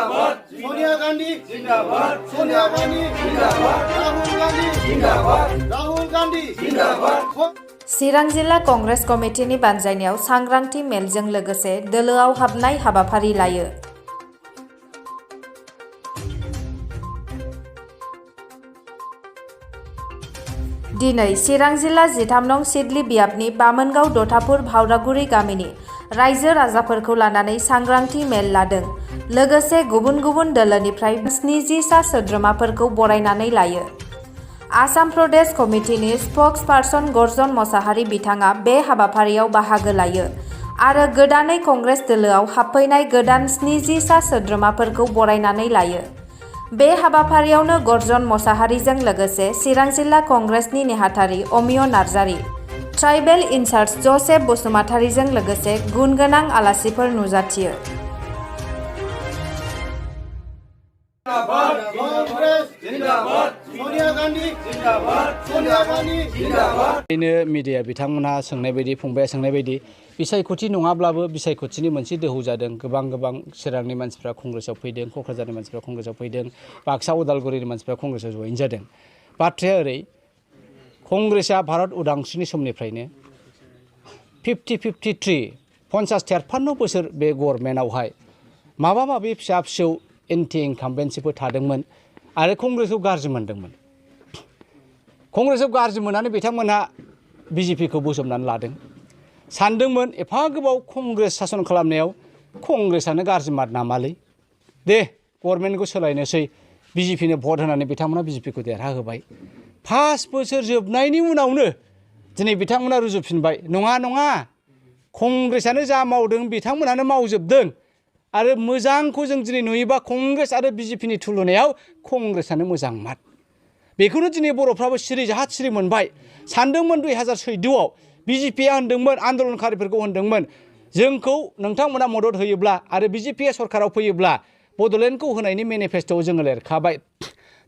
जिंदाबाद सोनिया गांधी जिंदाबाद सोनिया गांधी जिंदाबाद राहुल गांधी जिंदाबाद राहुल गांधी जिंदाबाद चिरां जिल्ला कंग्रेस कमिटिनि बानजायनायाव सांग्रांथि मेलजों लोगोसे दोलोआव हाबनाय हाबाफारि लायो। दिनै चिरां जिल्ला 13 नं सिडली बियाबनि बामोनगाव दथापुर भावरागुरि गामिनि रायजो राजाफोरखौ लानानै सांग्रांथि मेल लादों। लोगोसे गुबुन गुबुन दोलोनिफ्राय 70 सा सोद्रोमाफोरखौ बरायनानै लायो। आसाम प्रदेश कमिटिनि स्पक्स पार्सन गर्जन मोसाहारि बिथाङा बे हाबाफारियाव बाहागो लायो आरो गोदानै कंग्रेस दोलोआव हाबफैनाय गोदान 70 सा सोद्रोमाफोरखौ बरायनानै लायो। बे हाबाफारियावनो गर्जन मोसाहारिजों लोगोसे चिरां जिल्ला कंग्रेसनि नेहाथारि अमिय नार्जारि, ट्राइबेल इनसर जसेफ बसुमतारिजों लोगोसे गुनगोनां आलासिफोर नुजाथियो। मीडिया बिथांमोना सोंनाय बायदि फंबाया सोंनाय बायदि बिसायख'थि नङाब्लाबो बिसायख'थिनि मोनसे दोहौ जादों। गोबां चिरांनि मानसिफ्रा कंग्रेसआव फैदों, क'क्राझारनि मानसिफ्रा कंग्रेसआव फैदों, बाक्सा उदालगुरिनि मानसिफ्रा कंग्रेसआव जइन जादों। बाथ्राया ओरै, कंग्रेसआ भारत उदांस्रिनि समनिफ्रायनो 53 बोसोर बे गभर्नमेन्टआवहाय माबा माबि फिसा फिसौ एन्टि इनकाम्बेन्सिफोर थादोंमोन आरो कंग्रेसखौ गाज्रि मोनदोंमोन। कंग्रेसआव गाज्रि मोननानै बिथांमोनहा बिजेपिखौ बोजबनानै लादों। सानदोंमोन एफा गोबाव कंग्रेस सासन खालामनायाव कंग्रेसआनो गाज्रि मात नामालै, दे गभर्नमेन्टखौ सोलायनोसै, बिजेपिनो भट होनानै बिथांमोना बिजेपिखौ देरहाहोबाय। 5 बोसोर जोबनायनि उनावनो दिनै बिथांमोना रुजुफिनबाय, नङा कंग्रेसआनो जा मावदों बिथांमोनानो मावजोबदों आरो मोजांखौ जों दिनै नुयोबा कंग्रेस आरो बिजेपिनि तुलनायाव कंग्रेसआनो मोजां मात। बेखौनो दिनै बर'फ्राबो सिरि जाहाद सिरि मोनबाय। सानदोंमोन 2014आव बिजेपिया होनदोंमोन, आन्दलनकारिफोरखौ होनदोंमोन, जोंखौ नोंथांमोना मदद होयोब्ला आरो बिजेपिया सरकाराव फैयोब्ला बड'लेण्डखौ होनायनि मेनिफेस्ट'आव जोङो लिरखाबाय।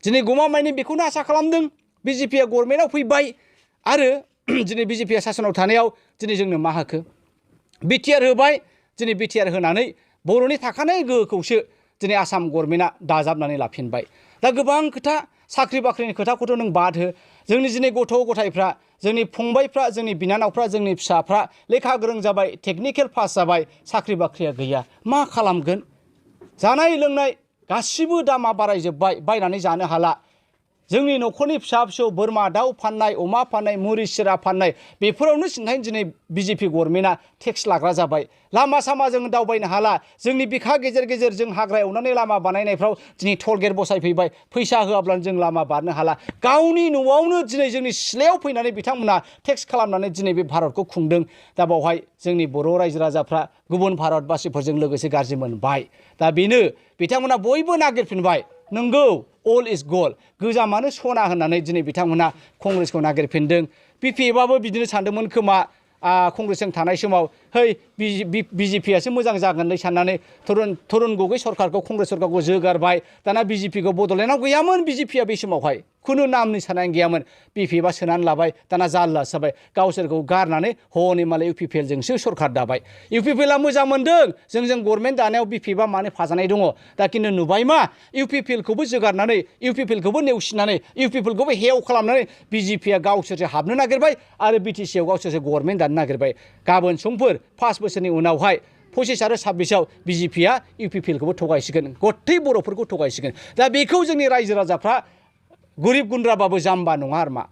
दिनै गमामायनि बेखौनो आसा खालामदों, बिजेपिया गभर्नमेन्टआव फैबाय आरो दिनै बिजेपिया सासनाव थानायाव दिनै जोंनो मा होखो, बिटिआर होबाय। दिनै बिटिआर होनानै बर'नि थाखानाय गोहोखौसो दिनै आसाम गभर्नमेन्टआ दाजाबनानै लाफिनबाय। दा गोबां खोथा, साख्रि बाख्रिनि खोथाखौथ' नों बाद हो, जोंनि दिनै गथ' गथायफ्रा, जोंनि फंबायफ्रा, जोंनि बिनानावफ्रा, जोंनि फिसाफ्रा लेखा गोरों जाबाय, टेकनिकेल पास जाबाय, साख्रि बाख्रिया गैया, मा खालामगोन? जानाय लोंनाय गासिबो दामा बारायजोब्बाय, बायनानै जानो हाला। जोंनि न'खरनि फिसा फिसौ बोरमा दाउ फाननाय, अमा फाननाय, मुरि सिरा फाननाय, बेफोरावनो सिन्थाय दिनै बिजेपि गभर्नमेन्टआ टेक्स लाग्रा जाबाय। लामा सामा जों दावबायनो हाला, जोंनि बिखा गेजेर गेजेर जों हाग्रा एवनानै लामा बानायनायफ्राव दिनै टल गेट बसायफैबाय, फैसा होआब्लानो जों लामा बारनो हाला। गावनि न'आवनो दिनै जोंनि सिलायाव फैनानै बिथांमोना टेक्स खालामनानै दिनै बे भारतखौ खुंदों। दा बावहाय जोंनि बर' रायजो राजाफ्रा गुबुन भारतबासिफोरजों लोगोसे गाज्रि मोनबाय। दा बेनो बिथांमोना बयबो नागिरफिनबाय, नंगौ अल इज गल्ड, गोजामानो सना होननानै दिनै बिथांमोना कंग्रेसखौ नागिरफिनदों। बिपिएफआबो बिदिनो सानदोंमोन खोमा, कंग्रेसजों थानाय समाव है बिजेपियासो मोजां जागोनलै साननानै तरुण गगৈ सरकारखौ, कंग्रेस सरकारखौ जोगारबाय। दाना बिजेपिखौ बड'लेण्डआव गैयामोन, बिजेपिया बे समावहाय खुनु नामनि साननाय गैयामोन। बिपिएफआ सोनानै लाबाय, दाना जारलासो जाबाय, गावसोरखौ गारनानै हनै मालाय इउपिपिएलजोंसो सरकार दाबाय। इउपिपिएलआ मोजां मोनदों, जोंजों गभर्नमेन्ट दानायाव बिपिएफआ मानो फाजानाय दङ। दा खिन्थु नुबाय मा, इउपिपिएलखौबो जोगारनानै, इउपिपिएलखौबो नेवसिनानै, इउपिपिएलखौबो हेव खालामनानै बिजेपिया गावसोरसो हाबनो नागिरबाय आरो बिटिसिआव गावसोरसो गभर्नमेन्ट दानो नागिरबाय। गाबोन समफोर 5 बोसोरनि उनावहाय 25 आरो 26आव बिजेपिया इउपिपिएलखौबो थगायसिगोन, गथै बर'फोरखौ थगायसिगोन। दा बेखौ जोंनि रायजो राजाफ्रा गरिब गुन्द्राबाबो जाम्बा नङा आरो मा,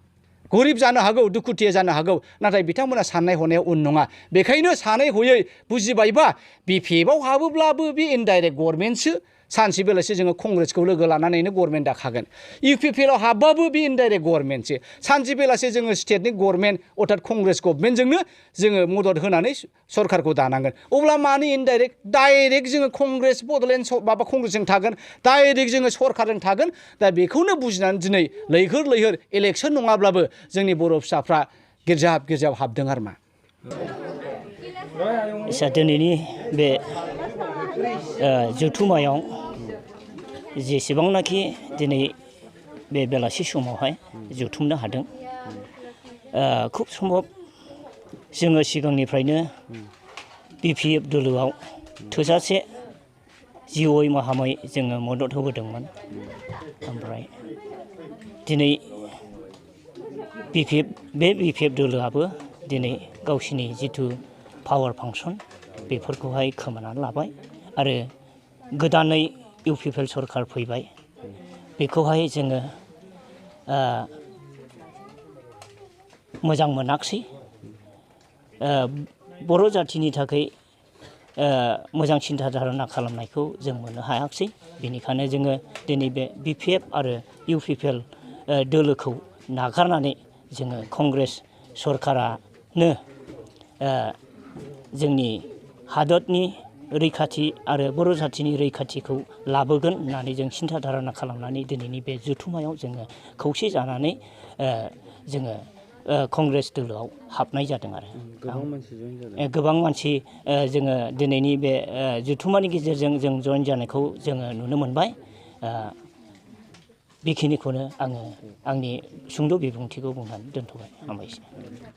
गरिब जानो हागौ, दुखुथिया जानो हागौ, नाथाय बिथांमोना साननाय हनायाव उन नङा। बेखायनो सानै हयै बुजिबायबा बिपिएफआव हाबोब्लाबो बे इनडाइरेक्ट गभर्नमेन्टसो, सानसे बेलासे जोङो कंग्रेसखौ लोगो लानानैनो गभर्नमेन्ट दाखागोन। इउपिपिएलआव हाबबाबो बे इनडाइरेक्ट गभर्नमेन्टसो, सानसे बेलासे जोङो स्टेटनि गभर्नमेन्ट अर्थात कंग्रेस गभर्नमेन्टजोंनो जोङो मदद होनानै सरकारखौ दानांगोन। अब्ला मानि इनडाइरेक्ट, डाइरेक्ट जोङो कंग्रेस बड'लेण्ड माबा कंग्रेसजों थागोन, डाइरेक्ट जोङो सरकारजों थागोन। दा बेखौनो बुजिनानै दिनै लैहोर लैहोर इलेक्सन नङाब्लाबो जोंनि बर' फिसाफ्रा गिर्जाब हाबदों आरो मा। दिनैनि बे जथुमायाव जेसेबांनाखि दिनै बे बेलासि समावहाय जथुमनो हादों, खुब सम्भब जोङो सिगांनिफ्रायनो बिपिएफ दोलोआव थोजासे जिउयै माहामै जोङो मदद होबोदोंमोन। ओमफ्राय दिनै बे BPF दोलोआबो दिनै गावसिनि जिथु पावार फांसन बेफोरखौहाय खोमानानै लाबाय आरो गोदानै UPPL सरखार फैबाय। बेखौहाय जोङो मोजां मोनाखिसै। बर' जाथिनि थाखाय मोजां सिन्था धारना खालामनायखौ जों मोननो हायाखिसै। बेनिखायनो जोङो दिनै बे BPF आरो UPPL दोलोखौ नागारनानै जोङो कंग्रेस सरकारानो जोंनि हादरनि रैखाथि आरो बर' जाथिनि रैखाथिखौ लाबोगोन होननानै जों सिन्था धारना खालामनानै दिनैनि बे जथुम्मायाव जोङो खौसे जानानै जोङो कंग्रेस दोलोआव हाबनाय जादों आरो गोबां मानसि जोङो दिनैनि बे जथुम्मानि गेजेरजों जों जइन जानायखौ जोङो नुनो मोनबाय। बेखिनिखौनो आङो आंनि सुंद' बिबुंथिखौ बुंनानै दोनथ'बाय। हामबायसै।